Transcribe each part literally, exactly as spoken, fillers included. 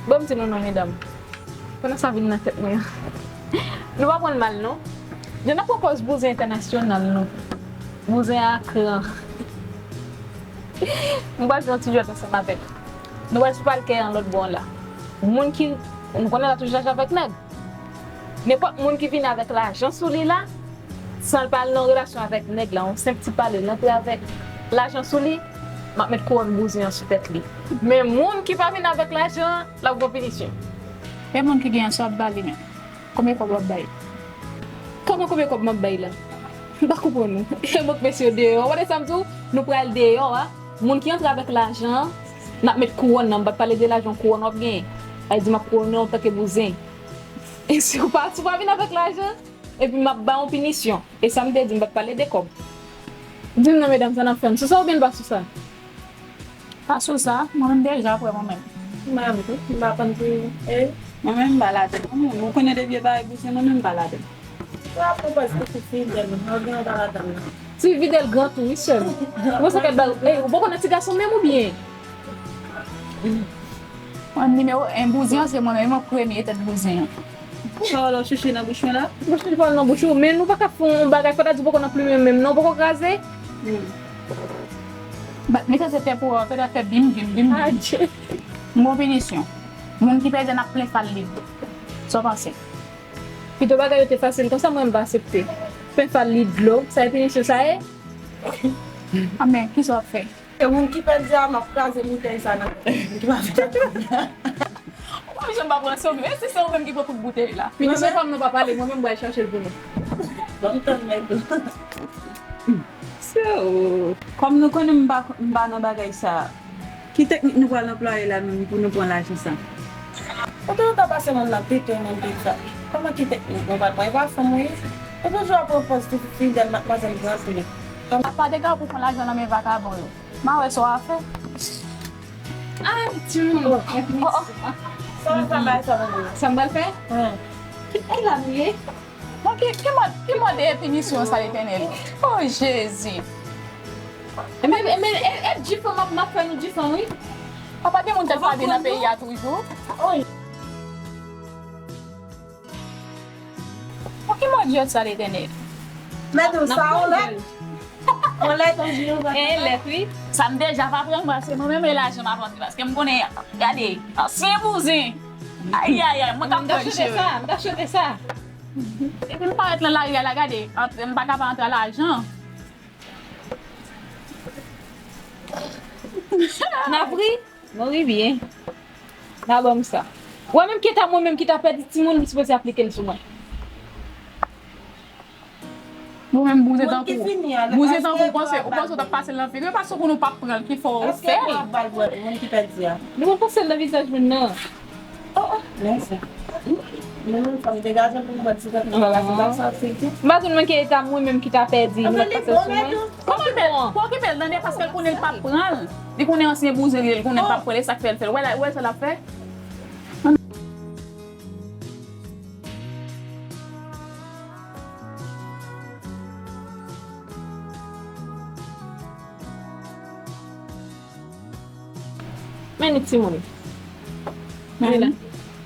Bon, m di nou non, medam. Pandan sa vin nan tèt mwen an. Nou pa pran l mal, non. Jan n ap pran pòz bouzen entènasyonal, non. Bouzen a kran. M pral fè yon ti jwèt ansanm avèk nou. Nou pral sipalkè an lòt bò la. Moun ki, nou konnen la toujou chache avèk nèg. Nenpòt moun ki vini avèk lajan sou li la, san l pa al nan relasyon avèk nèg la, yon senp ti pale, l antre avèk lajan sou li, m ap met kouwòn bouzen an sou tèt li. Men moun ki pa vini avèk lajan, l ap gen pinisyon. E moun ki genyen, sa w ap ba li menm? Konbyen kòb w ap bay? Kòman konbyen kòb m ap bay la? M pa konprann ou. E mwen k mesye deyò. Ou tande sa m di w? Nou pral deyò a. Moun ki antre avèk lajan an, n ap met kouwòn nan. M pa t pale de lajan, kouwòn w ap genyen. Sa vle di m ap kouwonnen w antanke bouzen. E si w pa, si w pa vin avèk lajan, epi m ap ba w yon pinisyon. E sa m te di, m pa t pale de kòb. Di m non, medam, sa n ap fè? N sou sa oubyen n pa sou sa? Pa sou sa, mwen menm deja prè mwen menm. M pa menm tou, m pa konn pou, e? Mwen menm m pa ladann. Mwen menm, ou konnen depi e bagay bouzen, mwen menm m pa ladann. Sa pwopòz ti fi fidèl, mwen gen yon pa ladann nan. Ti fidèl gran tou, wi, sè m. Ou panse kèt ba, e, ou poko nan ti gason menm oubyen? Mwen nimewo en bouzen an, se mwen menm, mwen premye tèt bouzen an. Pawòl ou chouchou nan bouch mwen la? Mwen chouchou pawòl nan bouch ou, men nou pa ka fè yon bagay, fò ta di poko nan plim mwen menm, non, poko kraze. Hmm. Bat, men sa se tè pou, fè ta fè bim, bim, bim, bim. Adje. M gon pinisyon. Moun ki pèdi n ap plen fal li. Sa w panse? Pito bagay yo te fasil konsa, mwen m pa aksepte. Plen fal li dlo, sa e pinisyon sa ye? A men, kisa w ap fè? E moun ki pèdi a, m ap kraze boutèy sa nan moun ki pa fè sa. Ou pa bezwen pa pran sou mwen, si se ou menm ki pran kout boutèy la. Pinisyon pa m nan pa pale, mwen menm m pral chache l pou nou. Ban m tann nèg la. So, kòm nou konnen m pa, m pa nan bagay sa, ki teknik nou pral anplwaye la menm pou nou pran lajan sa? Ou toujou ta pase moun nan pete, moun pete sa. Kòman ki teknik nou pral pran? E pa fanm ou ye? Ou toujou ap pran pòz ti fi fidèl, madmwazèl gran tou. Kòman? Pa dega pou pran lajan nan men vakabon yo. M a wè sa w a fè. Ay, timoun. Oh, oh. Sa w a fè, sa w a fè? Sa m pral fè? Wi. Ki, e la nou ye? Bon, ki, ki mòd, ki mòd de pinisyon sa, Letènèl? O Jezi! Ebyen, ebyen, e, e dife m ap, m ap fè nou dife, wi. Papa, gen moun tèt fade nan peyi a toujou. Bon, ki mòd jwèt sa, Letènèl? Mèt ou sa, yon lèt? Yon lèt, yon jilè, yon lèt. E lèt, wi. Sa m deja pa pran, paske mwen menm e lajan m ap antre, paske m konnen, gade, ansyen bouzen. Ayayay, mwen k ap pran jere. M ta chante sa, m ta chante sa. Epi m parèt nan lari a la, gade, antre, m pa ka pa antre a lajan. N ap ri? Nou ri byen. N a ban m sa. Ou wè menm ki eta mwen menm ki ta pèdi timoun, li sipoze aplike l sou mwen. Ou menm bouzen tankou, bouzen tankou, ou panse, ou panse w t ap pase l nan figi, paske pou nou pa pran l, ki fè w fè l. Èske nou ap ba l bwè, moun ki pèdi a? Nou konn pase l nan vizaj moun nan. Oh, oh, mèsi. Nou menm fanm degaje pou nou bwè ti tèt nou bagay, se pa sa w fè di. M pa konn mwen ki eta mwen menm ki ta pèdi, nou pa pase l sou mwen. Kòman l fè? Pou okipe l, tande, paske l konnen l p ap pran l. Li konnen ansyen bouzen li ye, li konnen l p ap pran l, e sa k fè l fè l. Wè la, wè sa l ap fè? Men li timoun. Men li la.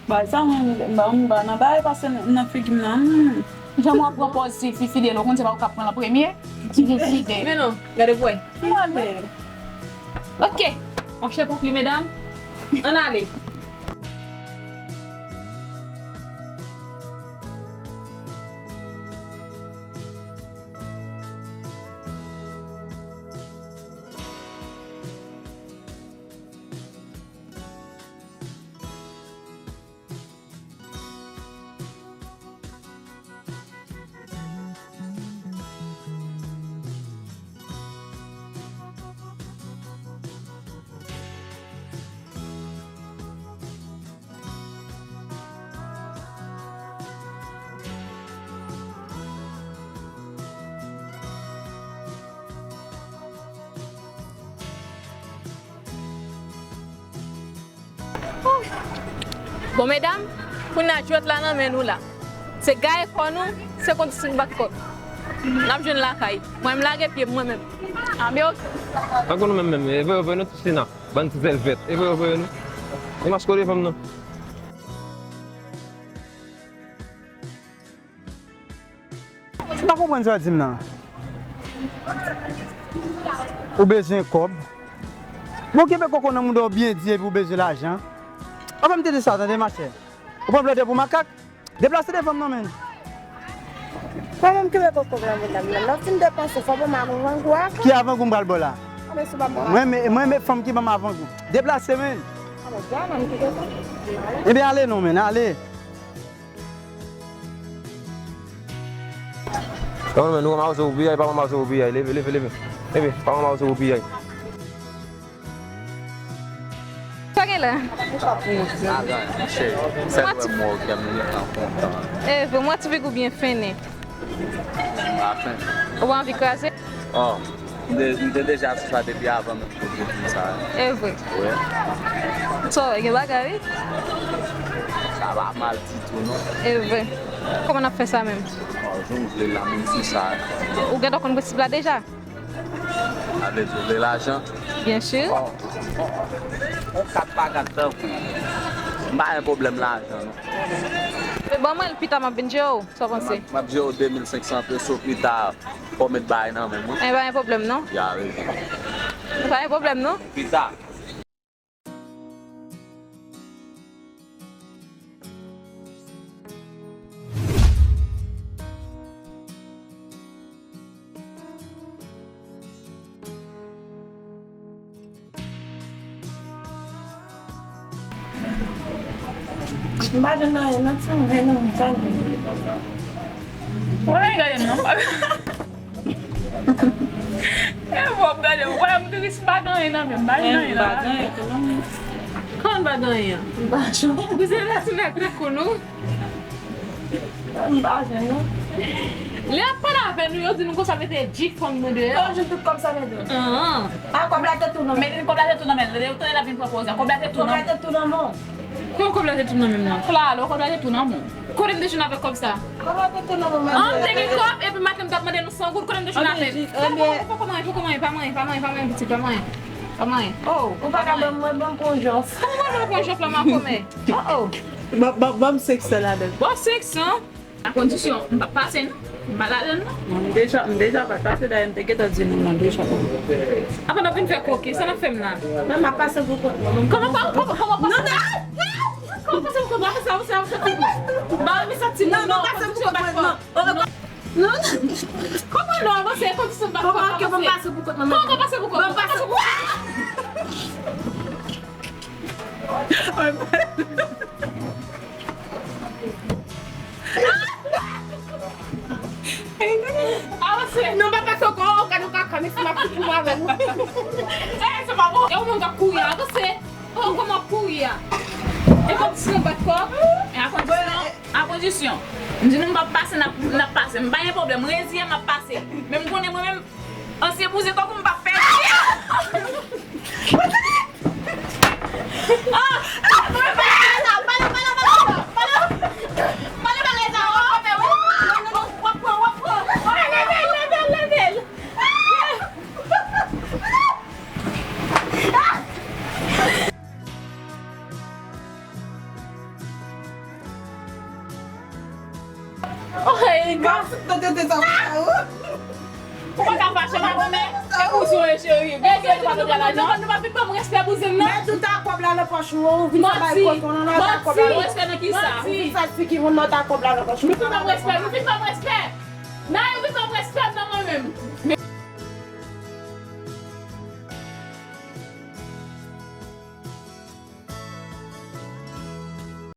Bagay sa mwen, m ba, m ba nan bagay pase nan figi m nan. Hmm. Jan mwen pran pòz ti fi fidèl, ou konn se pa ou k ap pran l an premye. Ti fi fidèl. Men non, gade pou wè. Mwen men. Ok. M ap chèpòk li, medam. Ann ale. Bon, medam, kounye a jwèt la nan men nou la. Se gaye kò nou, se konn si n bat kò n ap jwenn lakay. Mwen, m lage pye m mwen menm. Anben, ok. Tankou nou menm menm, e voye, voye nou ti sina. Bann ti zèl vèt. E voye, voye nou. E maske w devan m nan. Konprann sa w di m nan? Ou bezwen kòb. Bon, kenbe koko nan mouda w byen di epi ou bezwen lajan. Anvan m te di sa, tande machè. Ou pran blòdè pou makak? Deplase devan m non, menn. Fò mwen kenbe koko nan mouda m nan. Lè w fin depanse, fò ban m avangou a. Ki avangou m pral ba w la? A, men si w pa ban m. Mwen renmen, mwen renmen fanm ki ban m avangou. Deplase, menn. A, men dja nan m kite sa. Ebyen, ale non, menn, ale. Non, men nou ranmase w piyay, pa ranmase w piyay. Leve, leve, leve. Leve, pa ranmase w piyay. Sa gen la? Madanm, cheri, sèl wè m wè w kè m li an kontan. E vre, mwen ti figi w byen fennen. Pa fen. Ou pa anvi kraze? Oh. M te, m te deja sou sa depi avan menm pou m te di sa. E vre. Wi. So, gen bagay, wi. Sa pa mal ditou, non. E vre. Kòman n ap fè sa menm? Oh, jan w vle la, menm si sa. Ou gentan konn prensip la deja? Sa vle di w vle lajan? Byen si. Oh, oh, oh. On kat pa kat tankou. M pa gen pwoblèm lajan, non. Men ban mwen l pita, m ap vin jere w. Sa w panse? M ap, m ap jere w de mil senk san peso pita. Fò w met bagay nan men m, wi. E pa gen pwoblèm, non. Ya, wi. E pa gen pwoblèm, non. Pita. M pa jwenn anyen nan ti mwen non, m pa jwenn. Mwen gade non. E bon, gade, mwen m trist, m pa gen anyen nan men m, m pa jwenn anyen nan. M pa gen anyen tou non. Kòman m pa gen anyen? M pa jwenn. Ou se la sou nèg kou nou. M pa jwenn non. Lè y ap pale avè nou, yo di nou konsa mete djif fanm nou deyò. Yo jwenn tout kòb sa nan men w. Ah. Ah, kòb la te tou nan men. Mete kòb la te tou nan men. Lè yo tande l ap vin pran poz la, kòb la te tou nan men. Kòb la te tou nan men w. Kòman kòb la te tou nan men m nan? Klalo, kòb la te tou nan men w. Kote m te jwenn avèk kòb sa? Kòb la te tou nan men w. An, m te gen kòb, epi maten m t ap mande nou san goud, kote m te jwenn avè l? Ebyen, ebyen. Pa manyen, pa manyen, pa manyen, pa manyen, pitit, pa manyen. Pa manyen. Oh, ou pa ka ban mwen, ban m pran yon jòf. Kòman ban mwen pran yon jòf la, makomè? Oh, oh. Ban, ban, ban m senk san ladan l. Bon, senk san. A kondisyon, m p ap pase non. M pa ladan non. M deja, m deja pa pase, dayè m te gentan di nou non deja. Apa n ap vin fè koke, sa n ap fè m la? Men m ap pase pou kont mwen. Kòman pa, kòman, kòman pase? Non, non, non! Kòman pase pou kont mwen? Avanse, avanse, avanse, avanse. Ba, men sa ti non, non, pase pou kont mwen, non. Non, non. Kòman non, avanse, kondisyon pa. Kòman, kòman pase pou kont mwen? Kòman pase pou kont mwen? Pase pou kont mwen. Avanse. Non, pa pase ankò, gade yon kaka, men si m ap fouti w avè l. Eh, se pa bon. E ou menm k ap kouri a, avanse. Oh, kòman ap kouri a? E kondisyon bat kò? E a kondisyon, a kondisyon. M di nou m p ap pase, n ap, n ap pase. M pa gen pwoblèm, reziye m ap pase. Men m konnen mwen menm, ansyen bouzen tankou m p ap pèdi. Ah! Ah! Pale, pale, pale, pale, pale, pale, pale, pale, pale, pale, w ap pran, w ap pran, w ap pran. Leve l, leve l, leve l. Ah! Oh, Erika. Ou pa ka fache, madanm, men. E kouzen w, cheri. Byen ke nou pa bezwen lajan. Nou pa vin ban m respè, bouzen m nan. Mete ta kòb la nan pòch ou, ou vin fè bay kòb ou nan ta kòb la. Manti. Respè nan kisa? Ou vin fè figi moun nan ta kòb la nan pòch ou. Nou vin ban m respè, nou vin ban m respè. Nan, ou vin ban m respè nan mwen menm.